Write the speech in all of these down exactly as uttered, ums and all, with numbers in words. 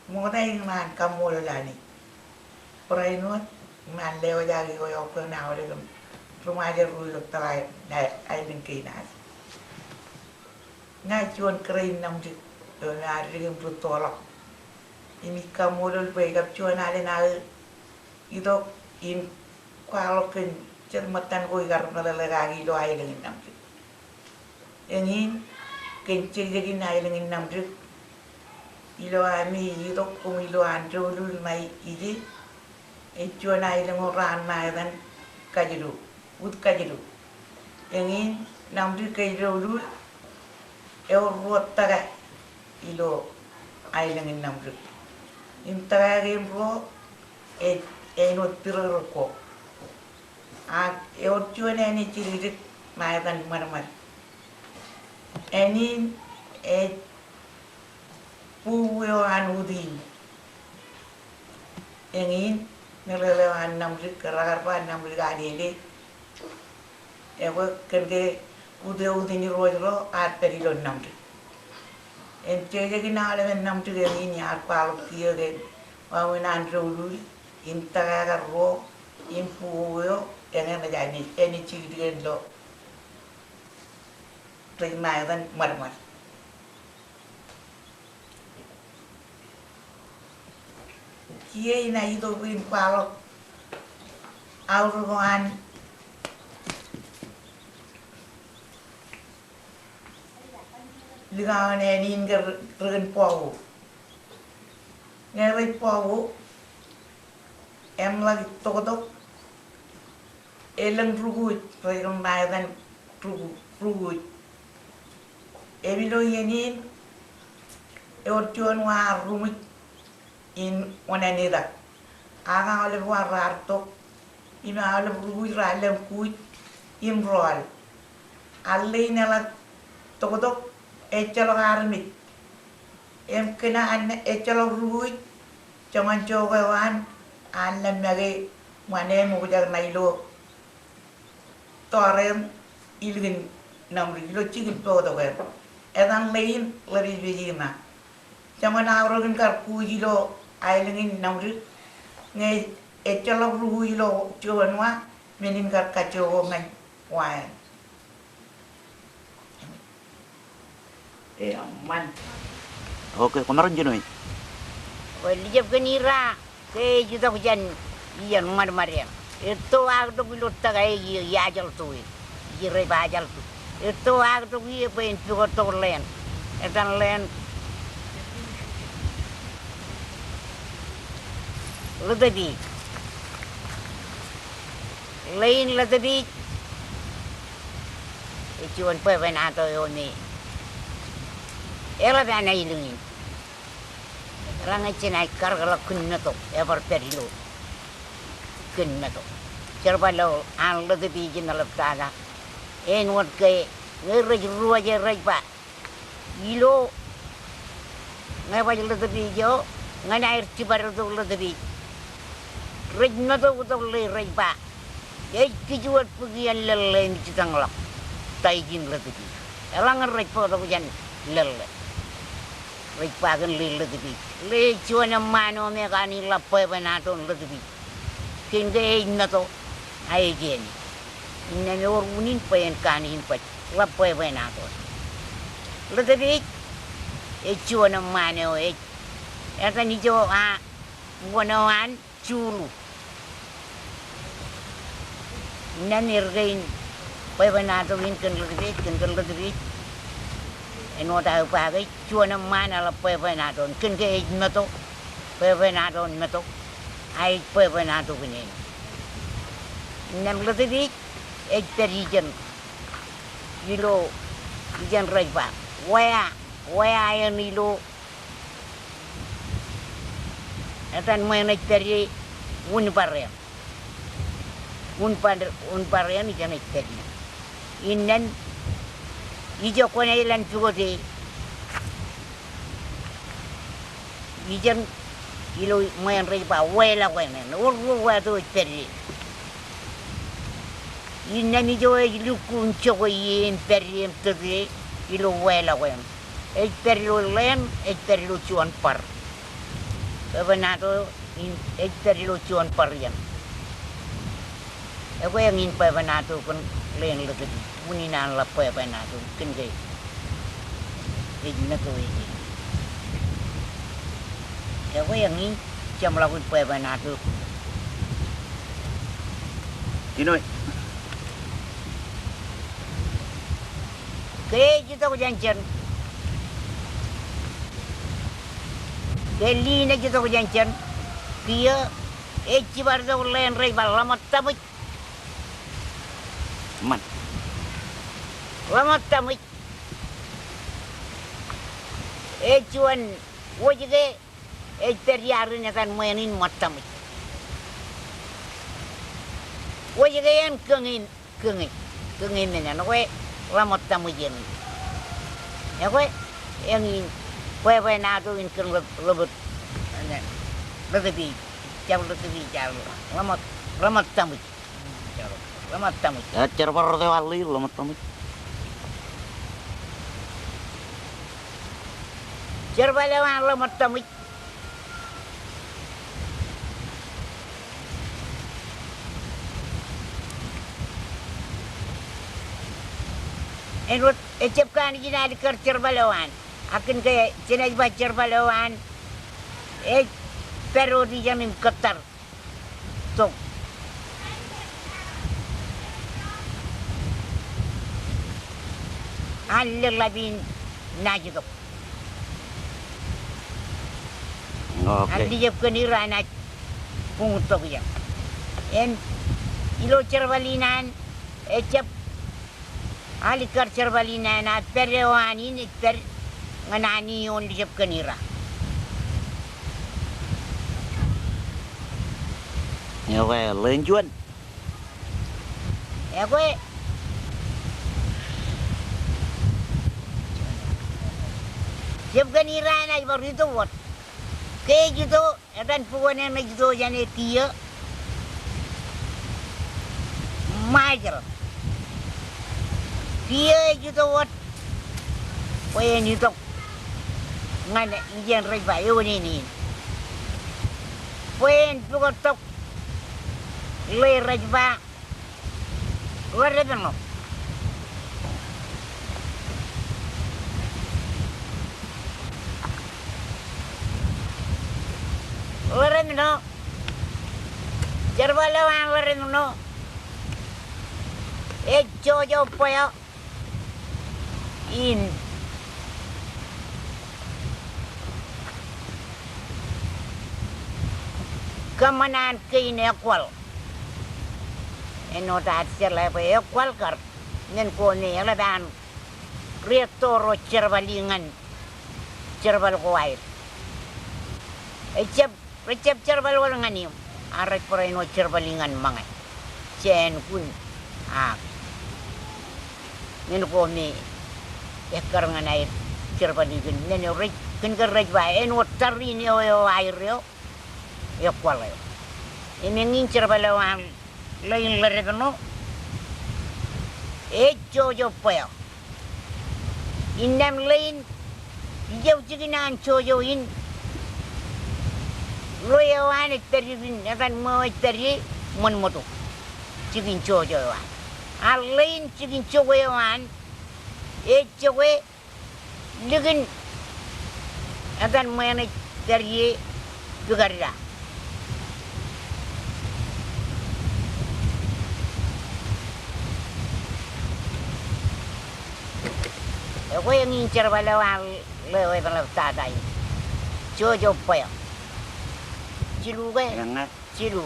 Ṃokta in ṃaan kaṃṃoolol Anij. Barāinwōt iṃaan lewōj aō ioon bwe en aolep ri Ṃajeḷ ro ilo tōl aelōñ kein ad. Ña ij juon kōrā in Namdik eo me ear dik im rūttoḷọk. Im ij kaṃṃoolol bwe kab juon alen aō itok in kwaḷọk kōn jet ṃōttan ko ikar meḷeḷe kaki ilo aelōñ in Namdik. Eñin kōn jekjekin aelōñ in Namdik ilo ami itok koṃ ilo an doulul ṇa ije, ej juon aelōñ eo raar ṇa etan Kajilu, wūd Kajilu. Eñin Namdik kōj doulul ewōr ruo tōka ilo aelōñ in Namdik. Im tōka kein ruo ej āinwōt tirōkrōk ko. Ak ewōr juon āne jidikdik ṇa etan Ṃadṃad. Āne in ej bubu eo an Utiñ. Eñin meḷeḷe eo an Namdik, kōrakar ba Namdik alele. Ekwe kōn ke wūd eo Utiñ Irooj ro ear pād ilo Namdik. Im jekjekin aolepen Namdik eñin iar kwaḷọk kiiō ke wāween an doulul im tōka eo ruo im bubu eo eñin ej āne, āne jidikdik ilo rej ṇa etan Ṃadṃad. Kiiō inaaj itok in kwaḷọk aorōk eo an likao in āne in ke ri-, ri-, ri-, Bọko. Ñe rej Bọko, eṃ ḷak toktok, elōñ Rukuuj, rej ṇa etan Ruku-, Rukuuj. Im ilo iien in, ewōr juon wa Rukuuj in oṇān ita. Ak aolep wa raar tok, im aolep Rukuuj raar lōñ kuuj im rọọl. Al ḷein eḷak toktok, ejjeḷọk armej. Im kōn an ejjeḷọk Rukuuj, joñan jokwe eo an, an lōñ make ṃane im okjak ṇa ilo tọọr in ilikin Namdik ilo jikin bōktok in. Etan ḷein ḷaddik pejek ṇa. Joñan aorōk in kar kuuj ilo aelōñ in Namdik, ñe ejjeḷọk Rukuuj ilo juon wa, men in kar kajjioñ ñan wa eṇ. Eṃṃan. Okay, kwōmaroñ jino e. Bwe lijab kōn ira ke ej itok jān iien Ṃadṃad eṇ. Etto aō tok ilo tōka eo, ij ajeḷ tok e. Ij rej ba ajeḷ tok. Etto aō tok ie bwe en pukot tok ḷeen. Etan ḷeen Ḷōtpiij. Ḷein Ḷōtpiij ej juon bwebwenato eo me eḷap an aelōñ in. Eḷaññe jenaaj karōkḷọk kōn meto, ebar pād ilo kōn meto. Jerbal eo an Ḷōtpiij im eḷaptata. Āinwōt ke ñe rej ruo ej rej ba, ilo ñe baj Ḷōtpiij eo, ñan aer jibadtok Ḷōtpiij. Rej meto tok ḷe rej ba, ej kij wōt bōk iien lōḷḷe im jitōñḷọk ta ijin Ḷōtpiij. Eḷaññe rej bōktok jān lōḷḷe, rej ba kōn ḷe Ḷōtpiij. Ḷe ej juon eṃṃaan eo me kaanin ḷap bwebwenato in Ḷōtpiij. Kōn ke ej meto, a ej āne. Innām ewōr unin bwe en kaanin baj ḷap bwebwenato. Ḷōtpiij ej juon eṃṃaan eo ej, etan ijo a, wōn eo an Julu. Innām er kein bwebwenato in kōn Ḷōtpiij, kōn kōn Ḷōtpiij. Āinwōt aō ba ke ej juon eṃṃaan eḷap bwebwenato in, kōn ke ej meto, bwebwenato in meto, a ej bwebwenato kōn āne. Innām Ḷōtpiij ej pād ijeṇ, ilo ijeṇ rej ba, wea, wea eṇ ilo etan ṃweeṇ ej pād ie, Unbar eṇ. Unbar, Unbar eṇ ijeṇ ej pād ie. Innām ijo kwōnaaj ilān pukot e, ijeṇ ilo ṃweeṇ rej ba Weḷọk eṇ, ewōr ruo wāto ej pād ie. Innām ijo ej lukkuun jokwe ie im pād ie im tōt e ilo Weḷọk eṇ. Ej pād ilo ḷeen, ej pād ilo juon bar. Bwebwenato in ej pād ilo juon bar iien. Ekwe eñin bwebwenato kōn leen ḷōtōb in, unin an ḷap bwebwenato kōn ke ej meto ej. Ekwe eñin jeṃḷọkin bwebwenato. Jinoe. Ke ej itok jān jen. Ke liin ej itok jān jen. Kiiō ej jibar itok leen rej ba Ḷōṃōt Taṃōj. Eṃṃan. Ḷōṃōt Taṃōj. Ej juon wōj ke ej pād iaar in etan ṃween in Ṃōt Taṃōj. Wōj ke en kōñe, kōñe, kōñe men eṇ, ekwe Ḷōṃōt Taṃōj eñin. Ekwe eñin bwebwenato in kōn ḷōb-, ḷōbōt, ḷōtōb ej, jab ḷōtōb ej, jab ḷōṃōt, Ḷōṃōt Taṃōj. Ḷōṃōt Taṃōj. Ej jerbal rot eo an ḷein Ḷōṃōt Taṃōj. Jerbal eo an Ḷōṃōt Taṃōj. Āinwōt ejjab kanooj in alikkar jerbal eo an. Ak kōn ke jenaaj ba jerbal eo an ej pād otijeṇ im kōttar tok an ḷōḷḷap in naaj itok. Okay. An lijjab kōn Ira enaaj buñut tok ijeṇ. Im ilo jerbal in an ejjab alikkar jerbal in an, ak pād eo an in ej pād ñan an ioon lijjab kōn Ira. Ekwe ḷeen juon. Ekwe lijjab kōn Ira enaaj bar ito wōt. Ke ej ito, etan bukwōn eṇ ej ito jān e kiiō. Ṃajeḷ. Kiiō ej ito wōt bwe en itok ñan ijeṇ rej ba eoon in in. Bwe en pukot tok ḷe rej ba Ḷōdepṇo. Ḷōdepṇo. Jerbal eo an Ḷōdepṇo ej jojo bwe eo in kōṃṃan an kein ekwōḷ. Āinwōt ad jeḷā bwe ekwōḷ kar men ko me eḷap an ri-etto ro jerbali ñan jerbal ko aer. Ejjab, rejjab jerbal wōt ñan eō, ak rej barāinwōt jerbali ñan ṃōñā. Jān kun, ak men ko me ekkar ñan aer jerbali kōn men eo rej, kōn ke rej ba āinwōt tarrin eo, eo aer eo ekwōḷ eo. Im eñin jerbal eo an ḷein Ḷōdepṇo ej jojo bwe eo. Innām ḷein ijjab jikin an jojo in, ḷwe eo an ej pād ippān etan ṃweo ej pād ie ṃōṇ ṃōto. Jikin jojo eo an. Ak ḷein jikin jokwe eo an ej jokwe likin etan ṃweo ej pād ie pikadda. Ekwe eñin jerbal eo an ḷeo epeḷḷap tata in. Jojo bwe eo. Jilu ke? Eñe. Jilu.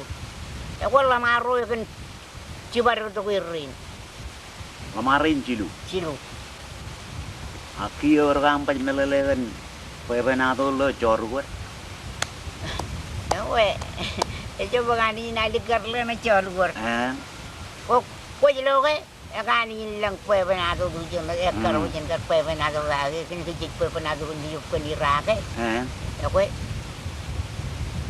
Ekwe ḷōṃaro ekōn jibar tok errein. Ḷōṃaro in jilu. Jilu. Ak kiiō ewōr ke aṃ baj meḷeḷe kōn bwebwenato ilo Jọọr Ukwōd? Ekwe, ejjab kanooj in alikkar ḷeeṇ Jọọr Ukwōd. Eñ. Kwōj, kwōj lo ke, ekanooj in lōñ bwebwenato tok ijeṇ, ekkar eo jen kar bwebwenato tok, kōn ke jej bwebwenato kōn lijjab kōn Ira ke. Eñ. Ekwe,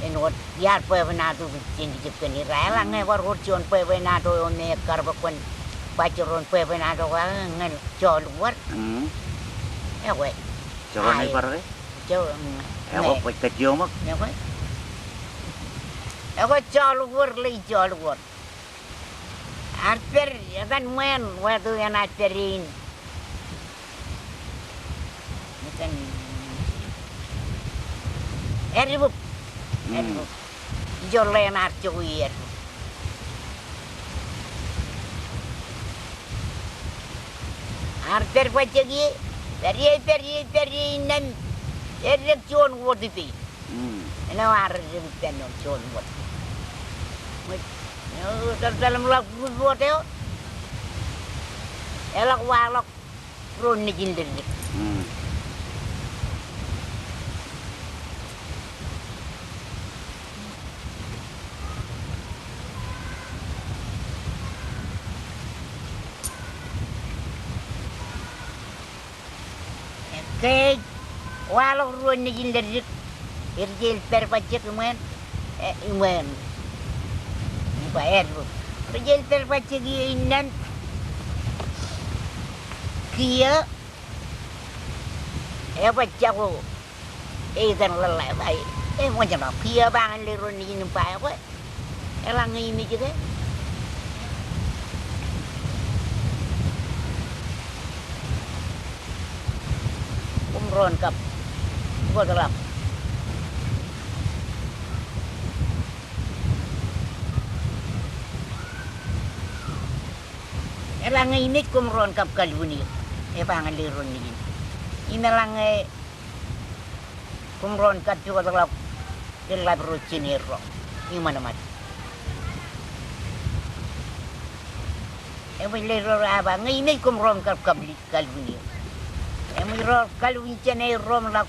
āinwōt iar bwebwenato tok jen lijjab kōn Ira. Eḷaññe bar wōr juon bwebwenato eo me ekkar bwe kwōn bajjek ro in bwebwenato tok ñan Jọọr Ukwōd. Mm. Ekwe. Jọọr Ukwōd bar ke? Jọọr, mm, ekwe, bwe kajjioṃōk. Ekwe. Ekwe joḷọk wōr, ḷe joḷọk wōr. Ear pād etan ṃweeṇ, wāto enaaj pād e in. Etan, erbōb. Mm. Erbōb. Ijo ḷe enaaj jokwe erbōb. Ear pād bajjek ie, pād ie, pād ie, pād ie innām eddek juon wōt ippāer. Mm. Āinwōt ear eddek ippān eo juon wōt. Ṃōj, eo, etal, etal im ḷak rup wōt eo. Eḷak waḷọk ro nejin ledik. Mm. Ke ej waḷọk ruo nejin ledik, rijjeḷ pād bajjek iṃween, e, iṃween. Iba erbōb. Rijjeḷ pād bajjek ie innām kiiō, ebaj jako eitōn ḷōḷḷā, ba, eṃōjṇọ, kiiō ba ñan ḷe ro nejin im ba ekwe. Eḷaññe imej ke, koṃ ro en kab bōkḷọk. Eḷaññe imej koṃ ro en kab kalbwin eō, eba ñan ḷe ro nejin. Im eḷaññe koṃ ro en kab pukotḷọk lōḷḷap ro jān erro iṃadṃad. Eṃōj ḷe ro ro eba ñe imej koṃ ro en kab kalbwin eō. Eṃōj ro kalbwin jān erro im ḷak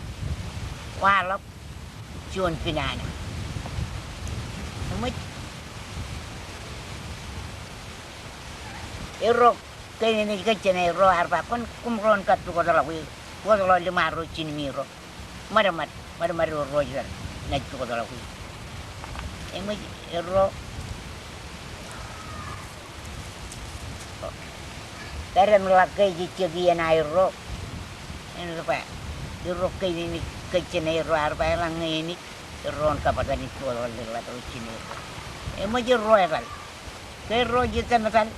waḷọk juon pinana. Eṃōj erro keememej ke jān erro ear ba kwōn, koṃ ro en kab pukotḷọk, pukotḷọk liṃaro jinen erro. Ṃadṃad, ṃadṃad eo ro ej pād, naaj pukotḷọk ie. Eṃōj erro pād im ḷak ke ejejjek iien aerro. Ear ba, erro keememej ke jān erro ear ba eḷaññe enaaj, erro en kab etan ej pukotḷọk lōḷḷap eo jān erro. Eṃōj erro etal. Ke erro ej tōm etal.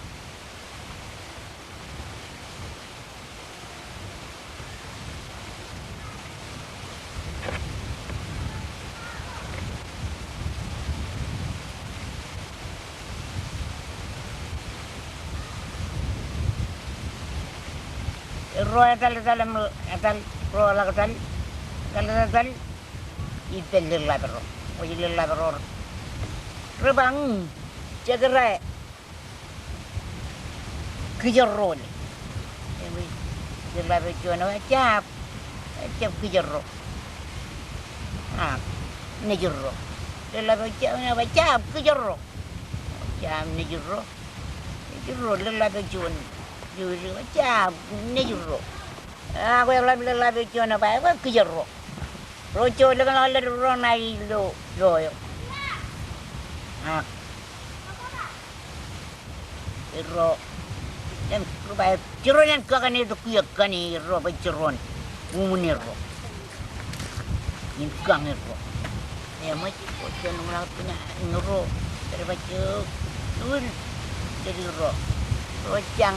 Erro etal, etal im etal, ro ḷak etal, etal, etal, etal ippān lōḷḷap ro. Wōj lōḷḷap ro. Ri ba, mm, jekdọọn kijjerro ḷe. Ewi, lōḷḷap eo juon eo ejjab, ejjab kijjerro. Ak nejirro. Lōḷḷap eo juon eo ejjab kijjerro. Ejjab nejirro. Nejirro, lōḷḷap eo juon. Ejjab nejirro. Ak eḷap lōḷḷap eo juon eo ba ekwe kijjerro. Ro jolōkḷọk ḷe ro ṇa ilo, ilo eo. Ak erro, jen, ro ba, jiroñ in kakaṇe tok kiiō kaṇe erro, bwe jiroñ in uṃwin erro. Im kañ erro. Eṃōj, ro jen uṃwin ḷọk pina, ro, pād bajjek, ul, jet erro. Ro jañ,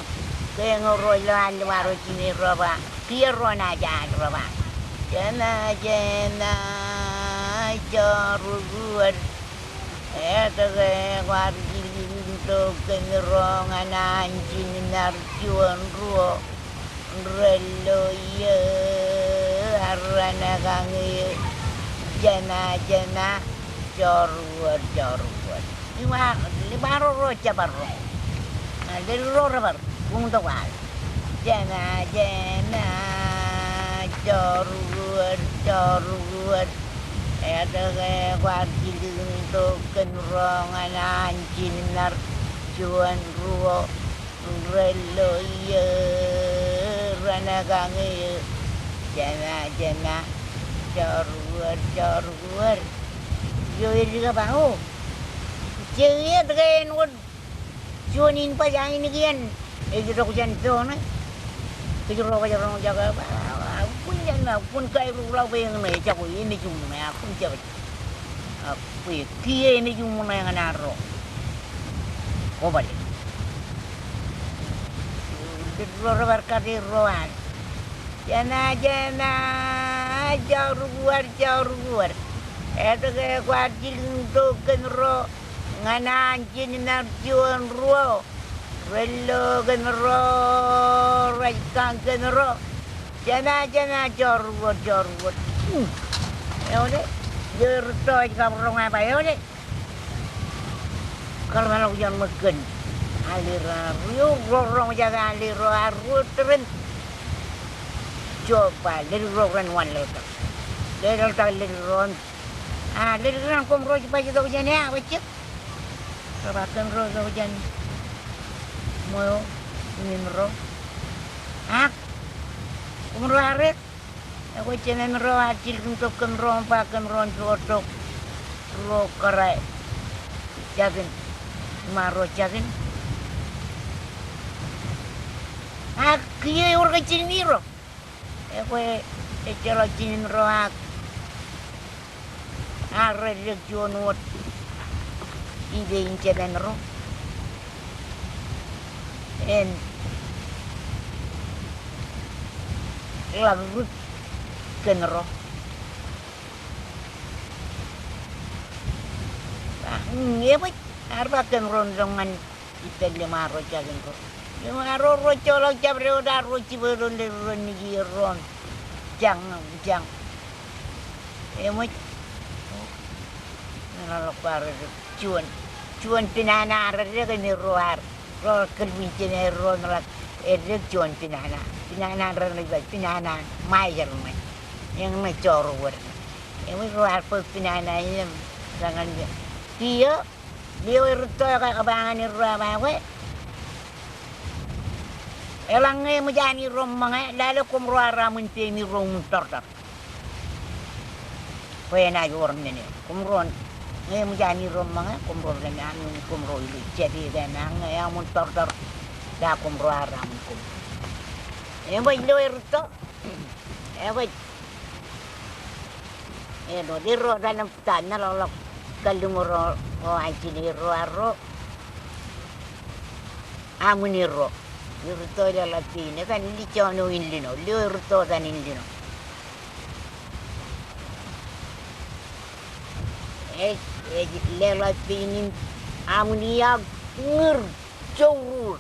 ke eñeo ro ilo an liṃaro jinen erro ba, kiiō ro naaj aō ro ba, Jema, Jema, jorwōd. Etke kwaar kilkin tok kōm ro ñan anjin mar juon ruo ren lo iiō ak renkañ eō? Jema, jema, jorwōd, jorwōd. Liṃaro, liṃaro ro jab bar ro. Leddik ro rebar buñtok aō. Jema, jema, jorwōd, jorwōd. Etke kwaar kilkin tok kōm ro ñan anjin mar juon ruo ren lo iiō renkañ eō? Jema, jema, jorwōd, jorwōd. Eo ej ba, o, jej etke āinwōt juon in baj ainikien ej itok jān doon ṇe. Kōj ro baj roñjake, ba, a, kwōn jān, a, kwōn kaerukḷọk bwe eñṇe ejako emej uṃ ṇe, a, kwōn jab. Ak bwe kiiō enaaj uṃwin ñan arro. Kobale. Leddik ro rebar kate ro ad. Jema, jema, jaurikuwar, jaurikuwar. Etke kwaar jilkintok kōn ro ñan an jinen ad juon ruo? Rello kōn ro, rej kañ kōn ro. Jema, jema, jaurikuwar, jaurikuwar. Hmm. Eole, eo rūtto ej kab roñ eba eole. Kōrmālōk jān ṃōk kōn. Aliro arro, eo ro roñjake aliro arro tōre in. Joba, leddik ro ren wanlaḷtak. Leḷḷọktak leddik ro in. A, leddik ro in koṃ ro ej baj itok jān e, a, bajjek. Rej ba kōn ro itok jān ṃweo, ñim ro. Ak, koṃ ro arro. Ekwe jemem ro ad jilkintok kōn ro im ba kōn ro in jotok ro kōrā jakin, im arro jakin. Ak kiiō ewōr kajjien ro. Ekwe ejjeḷọk jinen ro ak arro eddek juon wōt ippān jemān ro en ḷak rūt kōn ro. Ba, mm, ebōj, ear ba kōn ro in ḷọk ñan ippān ḷōṃaro jakin ro. Ḷōṃaro ro joḷọk jabdewōt arro jibwe ro leddik ro nejū ro in. Jañ, jañ. Eṃōj. Meḷọkḷọk ba rej juon. Juon pinana rej dek im ro ar. Ro kōlwin jemān ro meḷọk rej dek juon pinana. Pinana rej ba pinana ṃajeḷ ṃōj. Eñin ej joor wōr. Eṃōj ro ar bōk pinana in im reñin kiiō. Lio erūtto eo ekwe ba ñan erro, eba ekwe. Eḷaññe eṃōj an ro ṃōñā, lale koṃ ro arro aṃ in peiṃ ro uṃwin tọrtọr. Bwe enaaj wōr men eo. Koṃ ro ñe eṃōj an ro ṃōñā, koṃ ro ḷōmṇak im koṃ ro ilo jāde ke eṃōj an uṃwin tọrtọr. Ba koṃ ro arro aṃ in koṃ. Eṃōj lio erūtto. Eṃōj. Edo, erro etal im ta meḷọkḷọk kalliṃur eo an jinen erro arro. Aṃ in erro. Erūtto leḷọk pein etan lijjoon eo in lino. Lio erūtto etan in lino. Ej, ej leḷọk pein im aṃ in iọk ñūr jourur.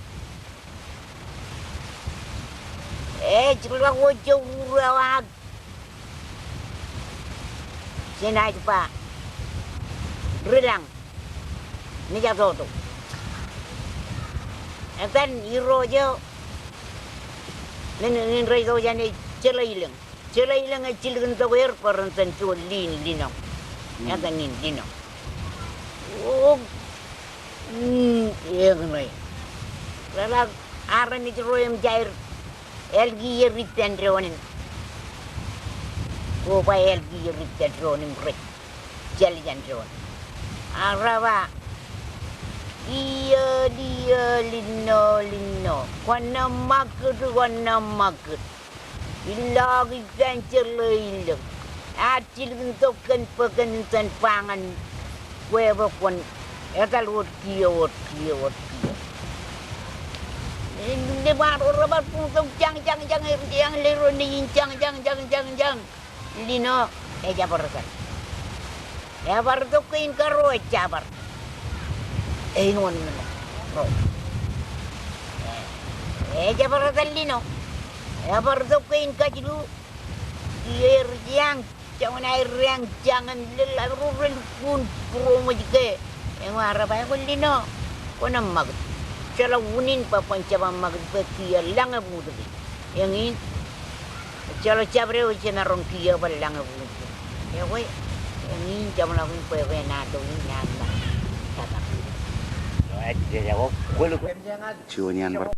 Ej ḷak wōt jourur eo ak jenaaj ba rilañ nejatoto. Etan irooj eo men in rej itok jān e jeḷāilōñ. Jeḷāilōñ ej jilkintok er bwe ren tōn juon liin lino. Mm. Etan in lino. O, mm, eñin eo. Reḷak armej ro eṃōj aer ālki er ippān doon in. Koba ālki er ippān doon in rej jāljān doon. Ak reba, iiō, iiō, lino, lino. Kwōn ṃakūt, kwōn ṃakūt. Ilọk ippān jeḷāilōñ. Ear jilkintok kōn bōk kōn tōn ba ñan kwe bwe kwōn etal wōt kiiō, wōt kiiō, wōt kiiō. Lemaro rebar buñtok jañ, jañ, jañ, er jañ, leddik ro nejin jañ, jañ, jañ, jañ, jañ. Lino ejabdewōt. Ebar tok kein karuo ejabdewōt. Āinwōt men ro. Ejabdewōt lino. Ebar tok kein kajilu. Ier jañ, joñan aer jañ im lelḷap ro relukkuun būroṃōj ke. Eñin eo ar ba ekwe lino. Kwōn ṃakūt. Jeḷā unin bwe kwōn jab ṃakūt bwe kiiō lañ ebuutōk e. Eñin. Ejjeḷọk jabdewōt eo jemaroñ kiiō bwe lañ ebuutōk e. Ekwe, eñin jeṃḷọk in bwe enaaj tok in ñan ṃōk. Tata. Juon iaan bar